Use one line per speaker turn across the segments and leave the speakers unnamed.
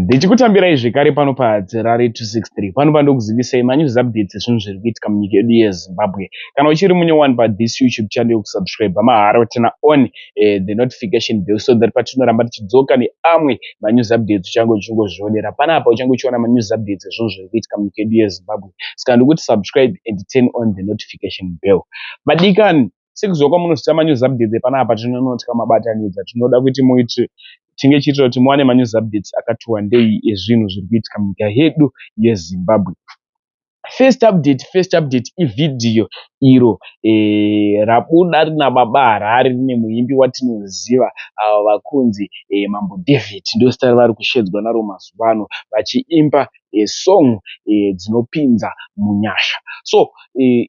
Ndichikutambirai zvekare pano paDzirari 263. Pano pandokuzivisai manews updates ezvinhu zviri kuitika munyika yedu yeZimbabwe. Kana uchiri munyowani pathis YouTube channel, yokusubscribe mahara, turn on the notification bell so that patinoramba tichidzoka neamwe manews updates, uchange uchingozvionera panapa, uchange uchiona manews updates ezvinhu zviri kuitika munyika yedu yeZimbabwe. Saka ndikuti subscribe and turn on the notification bell. Vadikani, sekuziva kwamunoziva, manews updates epanapa tinonotya mabatanidza. Tinoda kuti muite tinge chiitira kuti muwane manews updates akati wandei ezvinhu zviri kuitika munyika yedu yeZimbabwe. First update, first update ivhidhiyo iro rabuda rina Baba Harare, rine muimbi watinoziva, ava vakunzi Mambo David, ndozita ravari kushedzwa naro mazuva ano, vachiimba song dzinopinza munyasha. So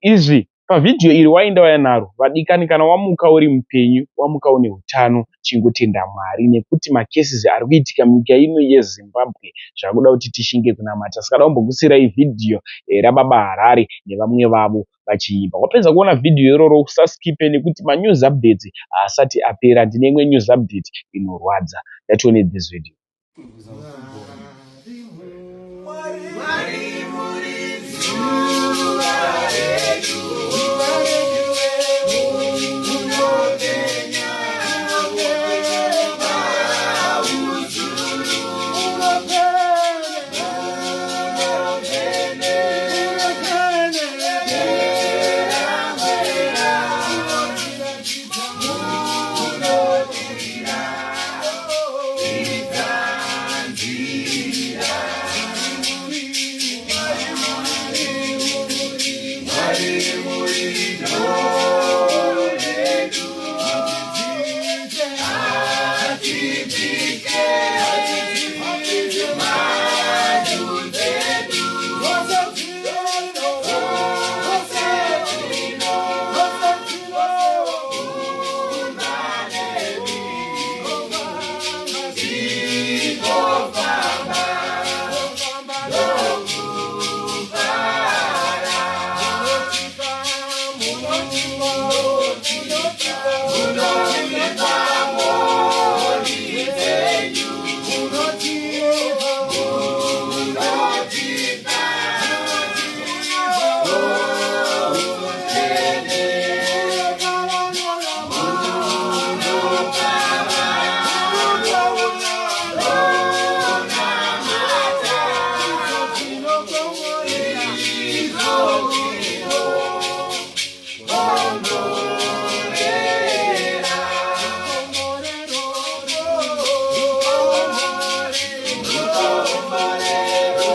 izvi pavhidhiyo iri waenda waya naro. Vadikani, kana wamuka uri mupenyu, wamuka une utano, chingotenda Mwari, nekuti macases ari kuitika munyika ino yeZimbabwe zvakuda kuti tishinge kunamata. Saka da kumbokusiyirai vhidhiyo raBaba Harare nevamwe vavo vachiimba. Wapedza kuona vhidhiyo iroro, usaskipe, nekuti manews updates haasati apera. Ndine imwe news update inorwadza. Ngatione this video.
Mwari muri zuva redu, munopenya mauzuru, munopenya munopira nzira. Mwari muri redu, hatibvike mhandu dzedu dzose dzinoumba nemi tingofamba nokufara. Munotipa ngoni dzenyu, munotipa utsvene, munopa vanonamata izvo zvinokomborera. Rukomborero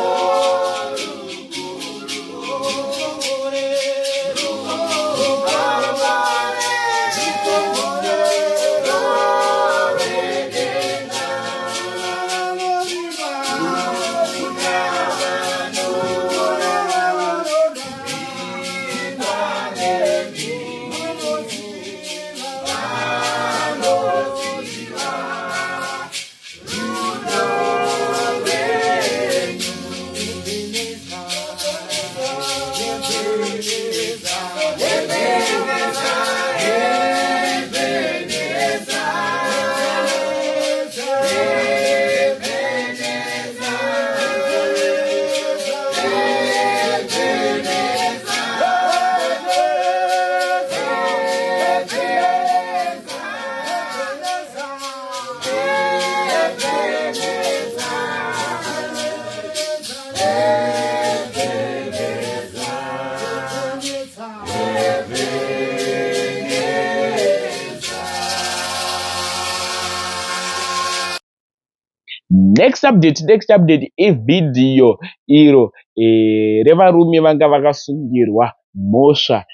rukuru, rukomborero rwedenga, kuna vanovimba nemi, vanoziva rudo rwenyu. Ebeneza, Ebeneza, Ebeneza, Ebeneza, Ebeneza, Ebeneza, Ebeneza, Ebeneza.
Next update, next update ivhidhiyo iro revarume vanga vakasungirwa mhosva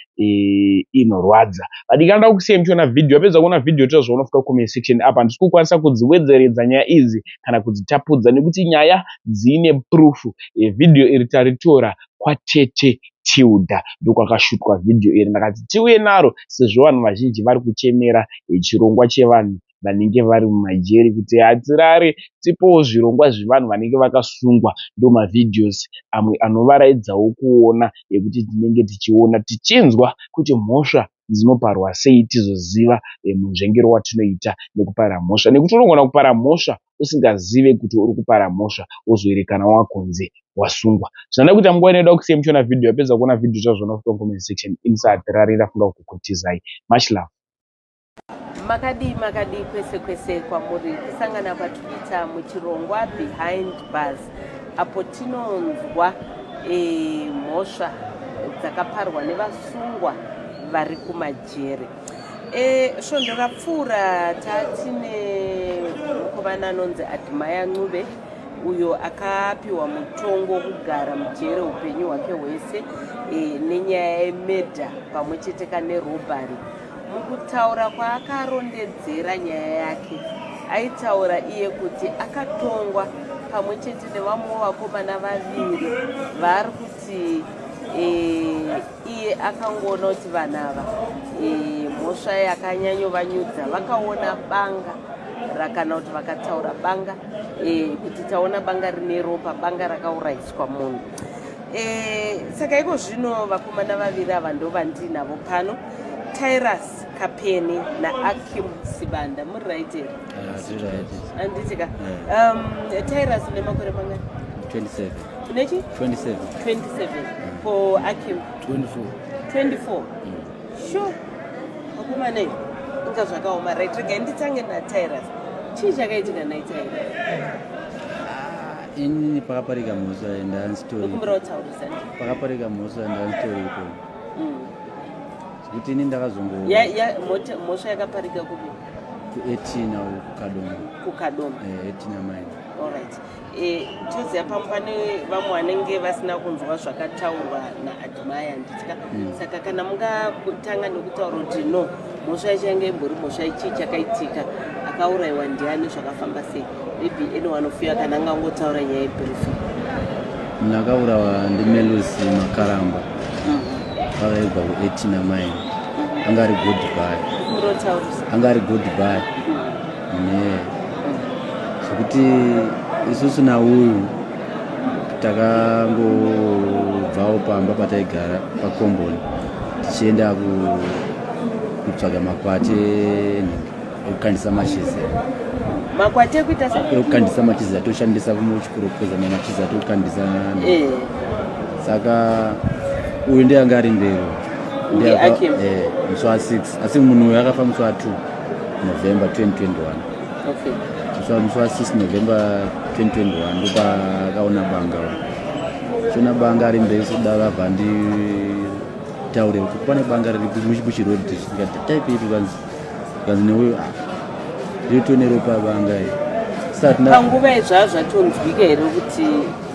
inorwadza. Vadikani, kusiyai muchiona vhidhiyo. Wapedza kuona vhidhiyo, tozviona fuka comment section. Apa handisi kukwanisa kudziwedzeredza nyaya idzi kana kudzitapudza, nekuti nyaya dzine proof. Vhidhiyo iri taritora kwaTete Tilda, ndokwakashutwa vhidhiyo iri. Ndakati tiuye naro sezvo vanhu vazhinji vari kuchemera chirongwa chevanhu vanenge vari mumajeri, kuti hatirare tipowo zvirongwa zvevanhu vanenge vakasungwa. Ndo mavideos amwe anovaraidzawo kuona, ekuti tinenge tichiona tichinzwa kuti mhosva dzinoparwa sei tizoziva munzvengero watinoita nekupara mhosva. Nekuti unogona kupara mhosva usingazive kuti uri kupara mhosva wozoerekana wakunze wasungwa. Zvandada kuita munguva inoda kusiya muchiona vhidhiyo. Yapedza kuona vhidhiyo zvazvona kupa comment section. Inside ndafunga kukutizai. Much love.
Makadii, makadii kwese kwese kwamuri? Kusangana kwatikuita muchirongwa Behind Bars, apo tinonzwa mhosva dzakaparwa nevasungwa vari kumajere. Svondo rapfuura tatine mukomana anonzi Admire Ncube, uyo akapiwa mutongo wokugara mujere upenyu hwake hwese nenyaya yemurder pamwe chete kane robbery. Mukutaura kwaakarondedzera nyaya yake, aitaura iye kuti akatongwa pamwe chete nevamwewo vakomana vaviri vaari kuti iye akangoona kuti vanhu ava mhosva yakanyanyovanyudza, vakaona banga rakana kuti vakataura banga kuti taona banga rine ropa, banga rakaurayiswa munhu. Saka iko zvino vakomana vaviri ava ndo vandinavo pano, Tyrus Kapeni naAkim Sibanda. Muri right here? Handiti ka? Tyrus, une makore mangani?
27.
Unechi?
27.
27. For Akim?
24.
24. Sure, vakomana, inga zvakaoma. Right, regai nditange naTyrus. Chii chakaitika nai Tyrus?
Inini pakaparika mhosva ndansitori.
Ndokumbira kutaurisa.
Pakaparika mhosva ndansitoripo, zvekuti ini ndakazongo
Mhosva yakaparika kupi?
Kuetina, kuKadoma.
KuKadoma?
Etina Mine.
Alright. Toziva pamwe pane vamwe vanenge vasina kunzwa zvakataurwa naAdmire, handiti ka? Saka kana mungatanga nekutaura kuti no, mhosva yacho yange imbori mhosva ichii, chakaitika, akaurayiwa ndiani, zvakafamba sei? Maybe anyone of you kana angangotaura nyaya yebrief.
Munhu akaurawa ndiMelusi Makaramba, akaibva kuEtina Mine, anga ari goodby.
Murotaurisa.
Anga ari goodby ne zvekuti isusu nauyu takangobvawo pamba pataigara pakomboni tichienda kutsvaga makwati ekukandisa machizi.
Makwati ekuita se?
Ekukandisa machizi atoshandisa kumuchikurokoza, mamachizi atokandisa. Saka uyu ndiye anga ari mberi.
Ndiye Akim.
Musi wa6, asi munhu uyu akafa musi wa2 November 2021. Musi wa6 November 2021 ndopaakaona banga, chiona banga ari mberi sokudaro, abva nditaure kuti pane banga riri muchirodhi. Ndikati taipipi, kanzi neuyu, "Ah, riri neropa banga iri." Sati
Panguva izvaa zvatonzwika here kuti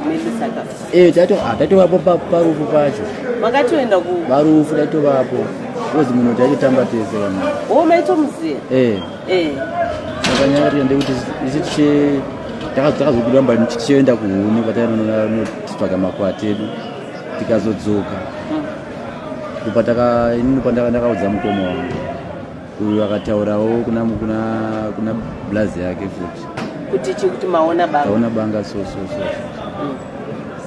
Melisa akafa?
Taitovapo parufu pacho.
Makatoenda ku?
Parufu taitovapo, because munhu taitotamba tese vanhu.
O, maitomuziva?
Eh. Saka nyaya yati ndekuti isu tiche takazokuramba tichienda kuhuni kwatainotsvaga makwati edu, tikazodzoka ndopataka inini ndakaudza mukoma wangu uyu, akataurawo kuna blazi yake futi.
Kuti chi, kuti maona banga?
Taona banga, so so so.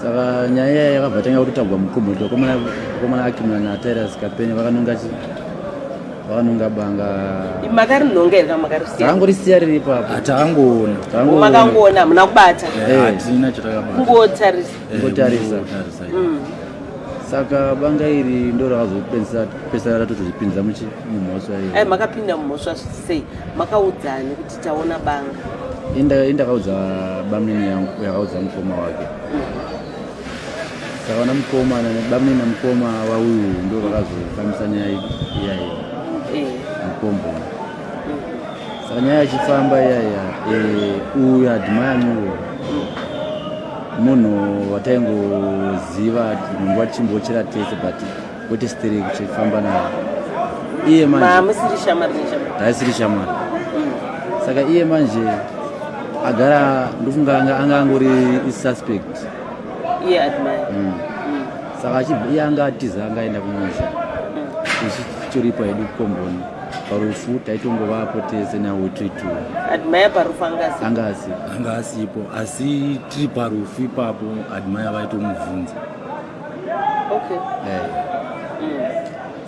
Saka nyaya iya yakabva tanga kutotagwa mukomboni, vakomana Akimna naTyrus Kapeni vakanonga vakanonga banga.
Makarinhonga here kana makarisiya?
Takangorisiya riri ipapo.
Takangoona.
Takangoona.
Makangoona, hamuna kubata?
Hatina chatakabata.
Kungotarisa?
Kungotarisa.
Kungotarisa.
Saka banga iri ndo rakazopedzisa pesa ratotozvipinza mumhosva
Ai,
iyi.
Makapinda mumhosva sei? Makaudzani kuti taona banga?
Indakaudza bamnini yangu, yakaudza mukoma wake. Saka vana mukoma bamnini namukoma wauyu ndo vakazofambisa nyaya iyaiya mukomboni. Saka nyaya ichifamba iyaiya, uyu Admire Ncube munhu wataingoziva munguva tichimbochera tese, but kwete stereki kuchifamba naye iye manje.
Mamusiri shamwari neshamwari?
Taisiri shamwari. Saka iye manje agara, ndofunga anga angori suspect.
Iye Admire?
Mm. Saka iye anga atiza, anga aenda kumusha, isu titoripo hedu kukomboni. Parufu taitongovapo tese nautwitu.
Admire parufu anga asi?
Anga asipo.
Anga asipo, asi tiri parufu ipapo Admire vaitomubvunza.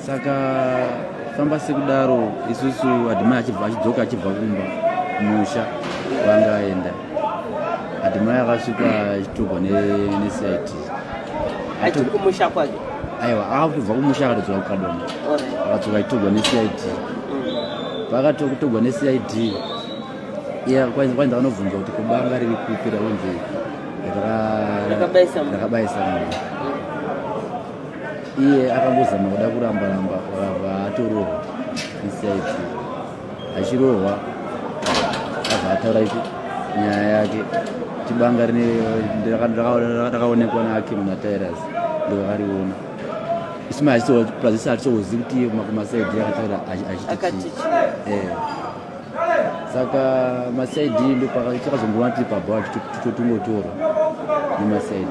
Saka Zvichifamba sekudaro, isusu Admire achibva achidzoka achibva kumba kumusha kwanga aenda, Admire akasvika achitorwa neCID.
Ati kumusha kwake?
Aiwa, akatobva kumusha akatodzoka kuKadoma. Akadzoka achitorwa neCID. Paakatogwa neCID iye kwanzi akanobvunzwa kuti kubanga riri kupi, rakunzi
Rakabayisa munhu.
Rakabayisa munhu. Iye akambozama kuda kuramba ramba, akabva atorohwa neCID. Achirohwa abva ataura ipi nyaya yake kuti banga rakaonekwa naAkim naTyrus, ndovakariona. Isu plus hatisozivi kuti iye kumaCID akataura achiti
Akati
chii.
chii?
Saka maCID ndopakazongoona tiri pabhawa totongotorwa nemaCID,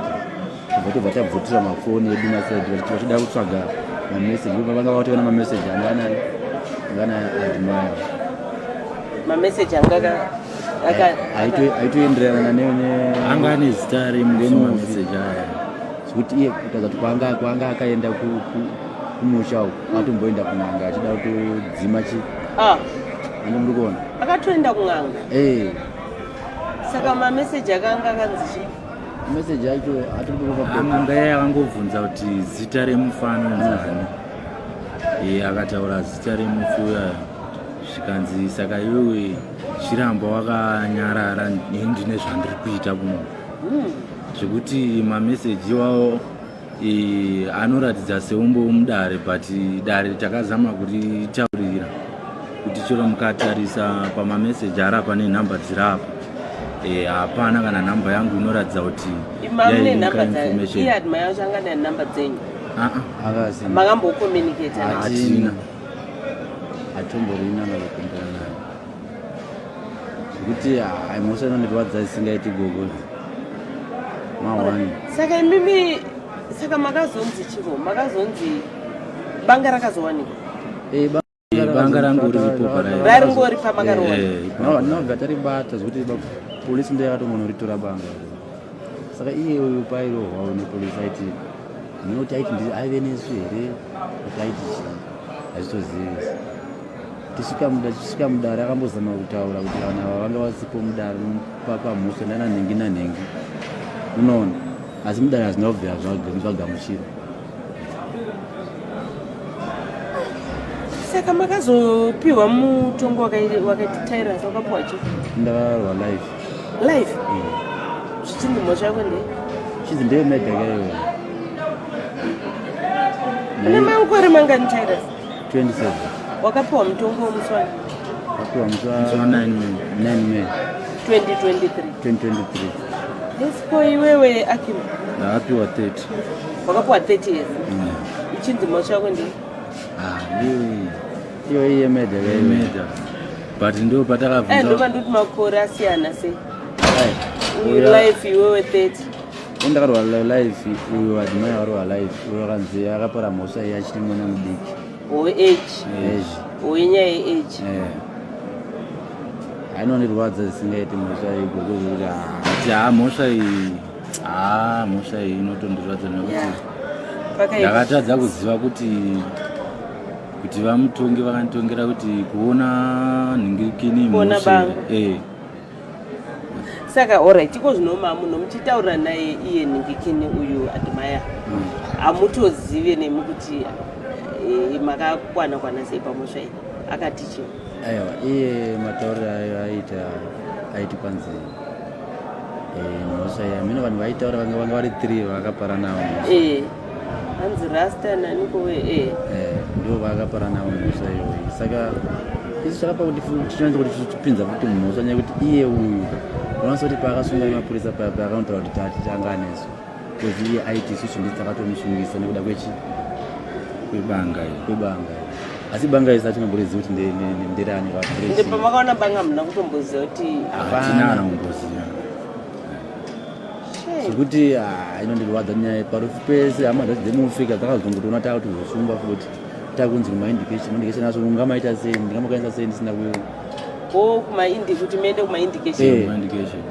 tobva tobva tabvutira mafoni edu maCID vachida kutsvaga mameseji. Vanga vatoona mameseji anganani angana Admire.
Mameseji anga
Aitoenderana
Anga ane zita remufi.
Remufi.
Mameseji aya.
Zvekuti iye kutaridza kuti kwanga akaenda kumusha uku, atomboenda kun'anga achida kutodzima chi
Ah,
ane muri kuona.
Akatoenda kun'anga?
Eh.
Saka mameseji akanga akanzi chii?
Meseji acho atori
N'anga iye akangobvunza kuti zita remufi anonzani. Akataura zita remufi uya, zvikanzi saka iwewe chiramba wakanyarara, ini ndine zvandiri kuita kuno. Zvekuti mameseji iwawo anoratidza seumbo mudare, but dare takazama kuritaurira kuti chero mukatarisa pamameseji ari apa nenhamba dziri apa, hapana kana nhamba yangu inoratidza kuti
Mamune
yainika
nhamba
information.
Iye Admire yacho anga nenhamba dzenyu?
Ah, ah.
Akasina.
Makambocommunicata?
Hatina.
Hatomborina nakukumbira nayo, zvekuti hai, mhosva inondirwadza isingaiti, gogo, ma1.
Saka imimi, saka makazonzi chiro, makazonzi banga rakazowanikwa?
Banga rangu riripo parai.
Raringori pamakaroona?
Nobva taribata, zvekuti polisi ndo yakatongonoritora banga. Saka iye uyu pairohwawo nepolisi aiti munoti aiti aive nesu here, kuti aiti chii, hazvitozivisi. Tisvika mudare akambozama kutaura kuti vanhu ava vanga vasipo mudare pamhosva, ndana nhengi nanhengi, unoona, asi mudare hazvina kubvira zvagamuchirwa.
Saka makazopiwa mutongo wakaiti Tyrus wakapiwa chi?
Ndakarwa life.
Life, zvichinzi mhosva yako ndei?
Chinzi ndeyemurder kaiwe.
Une makore mangani, Tyrus?
27.
Wakapiwa mutongo wemusi wani?
Kapiwa musi wa
Musi wa 9 May.
9 May.
2023?
2023.
Yes, ko iwewe, Akim?
Ndakapiwa 30.
Wakapiwa 30 years, ichinzi mhosva yako ndei?
Ah, ndiyo
iyo iyemurder kaiwe.
Murder, but ndo patakabvunza.
Ndova ndoti makore asiyana sei? Uyu life, iwewe 30.
Ndakarwa life, uyu Admire akarwa life. Uyu akanzi akapara mhosva iyi achiri mwana mudiki.
Weage.
Age.
Wenyaya yeage.
Ainondirwadza zvisingaiti mhosva iyi, gogo, zvekuti
Ati haa, mhosva iyi, haa, mhosva iyi inotondirwadza nekuti
Pakaipa.
ndakatadza kuziva kuti vamutongi vakanditongera kuti kuona nhingirikini
Kuona
mhosva
banga.
here.
Saka alright, iko zvino mamuno muchitaura naye iye nhingikini uyu Admire, hamutozive nemi kuti makakwana kwana sei pamhosva iyi? Akati chii?
Aiwa, iye matauriro ayo aita aiti kwanzi mhosva iyi hameno vanhu vaitaura, vanga vari three vakapara navo mhosva.
Hanzi Rasta nanikowe.
Ndo vakapara navo mhosva iyoyi. Saka isu chakapa kuti tinyanza kuti tipinza futi mhosva nyaya yekuti iye uyu unowanisa kuti paakasunga nemapurisa paya paakanotaura kuti tati tanga anesu, because iye aiti isusu ndisi takatomusungisa nekuda kwechi
Kwebanga iyi.
Kwebanga iri. Asi banga isi atingamborizivi kuti nderani.
Ende pamakaona banga muna kutomboziva kuti?
Hatina kana kumboziva.
Zvekuti inondirwadza nyaya parufu pese. Hama dzacho dzemufika dzakazongotoona takuti zosungwa futi, takunzi kumaindication. Indication acho ungamaita sei? Ndingamakwanisa sei ndisina ku
O kumaindi, kuti muende kumaindication?
Maindication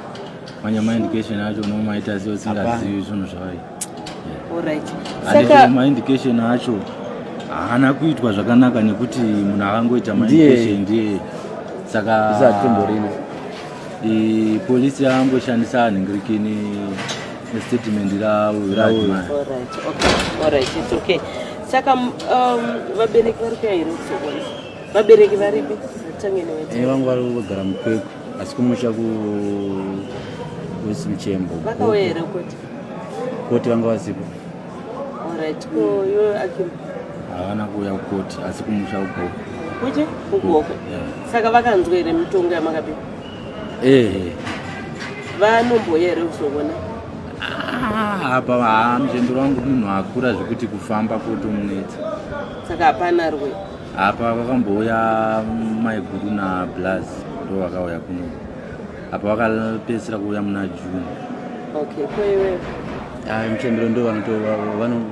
manje, maindication acho unomaita sei usingazivi zvinhu zvai?
Alright.
Handiti
Saka
maindication acho. Haana kuitwa zvakanaka nekuti munhu akangoita
Ndiye.
manipulation ndiye saka
Isatomborina.
Polisi yakangoshandisa nhingirikini statement raadmire.
Alright, okay, alright, it's okay. Saka vabereki vari kuya here kuzokuona? Vabereki varipi? Tange newe.
Vangu vari kugara muKwekwe, asi kumusha kusimuchembo.
Vakauya here kuti?
Koti vanga vasipo.
Alright, ko iwe, Akim?
Havana kuuya kukoti, asi kumusha kuGokwe.
Kuchi? KuGokwe.
Yeah.
Saka vakanzwa here mitongo yamakapiwa?
Ehe.
Vanomboya here kuzokuona?
Ah, apa haa, muchembero wangu munhu akura zvekuti kufamba kotomunetsa.
Saka hapana rwe.
Apa vakambouya maiguru nablas, ndo vakauya kuno apa, vakapedzisira kuuya muna June.
Okay, ko iwewe?
Ai, muchembero ndo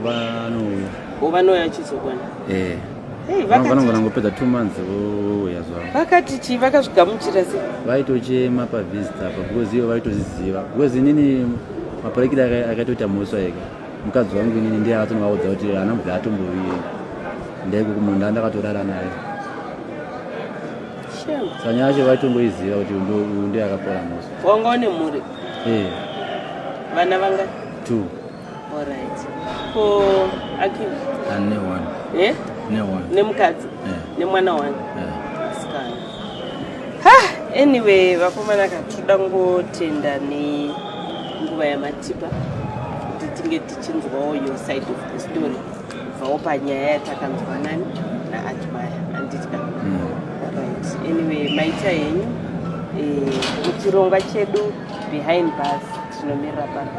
vanouya.
O, vanouya chizokuona?
Eh.
Hey,
Vanogona ngopedza 2 months vouya zvavo.
Vakati chii? Vakazvigamuchira sei?
Vaitochema pavisit apa because ivo vaitozviziva, because inini maparekiri akatoita mhosva ega. Mukadzi wangu inini ndiye akatonovaudza kuti hana mubve atomboviye ndaiko kumunda ndakatorara naye.
Shame.
Saka nyaya yacho vaitongoiziva kuti uyu ndiye akapora mhosva.
Wanga une mhuri?
Eh.
Vana vanga?
Two.
Alright, ko Akim?
Ane one.
Eh?
Ne one.
Nemukadzi?
Eh.
Nemwana one?
Eh.
Sikana. Ha, anyway, vakomana, katoda ngotenda nenguva yamatipa kuti tinge tichinzwawo your side of the story kubvawo panyaya yatakanzwa nani naAdmire, handitya? Right, anyway, maita henyu. Muchirongwa chedu Behind Bars tinomirira pano.